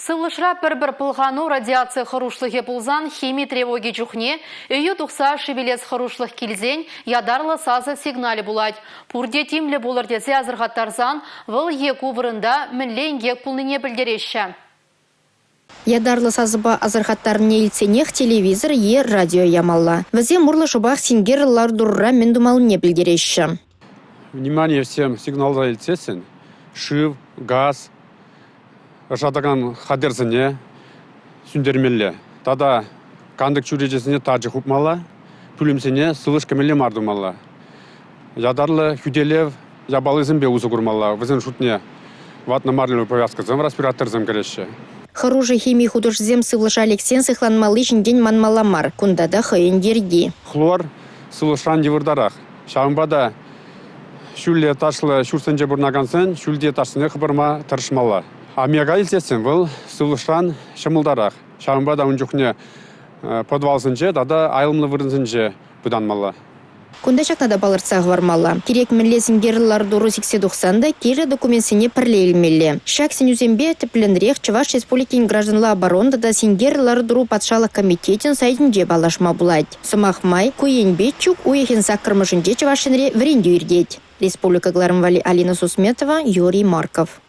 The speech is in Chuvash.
Сывлӑшра пӗр-пӗр пӑлхану радиаци хӑрушлӑхӗ пулсан хими тревоги чухне ӳйӳ тухса шӗвелес хӑрушлӑх килсен ятарлӑ сасӑ сигналӗ пулать. Пурте тимлӗ пулӑр тесе асӑрхаттарсан вӑл е ку вырӑнта мӗнле инкек пулнине пӗлтереҫҫӗ. Ятарлӑ сасӑпа асӑрхаттарнине илтсенех телевизор е радио ямалла. Вӗсем урлӑ шӑпах синкер лару-тӑрура мӗн тумаллине пӗлтереҫҫӗ. Внимание всем сигналра илтсессӗн шыв, газ, ӑшатакан хатӗрсене сӳнтермелле тата кантӑк чӳречесене тачӑ хупмалла, пӳлӗмсене сывлӑш кӗмелле мар тумалла. Ятарлӑ хӳтӗлев япалисемпе усӑ курмалла. Вӗсен шутне ватнӑ марлӗ повязкӑсем, респираторсем кӗреҫҫӗ. Хӑрушӑ хими хутӑшӗсем сывлӑша лексен сыхланмалли ҫинчен манмалла мар. Кунта та хӑйӗн йӗрки. Хлор сывлӑшран йывӑртарах. Ҫавӑнпа та ҫӳллӗ этажлӑ ҫуртсенче пурӑнакансен ҫӳлти этажсене хӑпарма тӑрӑшмалла. Аммиака илсессӗн вӑл сывлӑшран ҫӑмӑлтарах. Ҫавӑнпа та ун чухне подвалсенче тата айлӑмлӑ вырӑнсенче пытанмалла. Кунта ҫакна та палӑртса хӑвармалла. Кирек мӗнле синкерлӗ лару-тӑру сиксе тухсан та кирлӗ документсене пӗрле илмелле. Ҫак сӗнӳсемпе тӗплӗнрех Чӑваш Республикин гражданла оборона тата синкерлӗ лару-тӑру патшалӑх комитечӗн сайтӗнче паллашма пулать. Сӑмах май, ку енпе чӳк уйӑхӗн саккӑрмӗшӗнче Чӑваш Енре вӗрентӳ иртет. Республика кӑларӑм валли Алина Сусметова, Юрий Марков.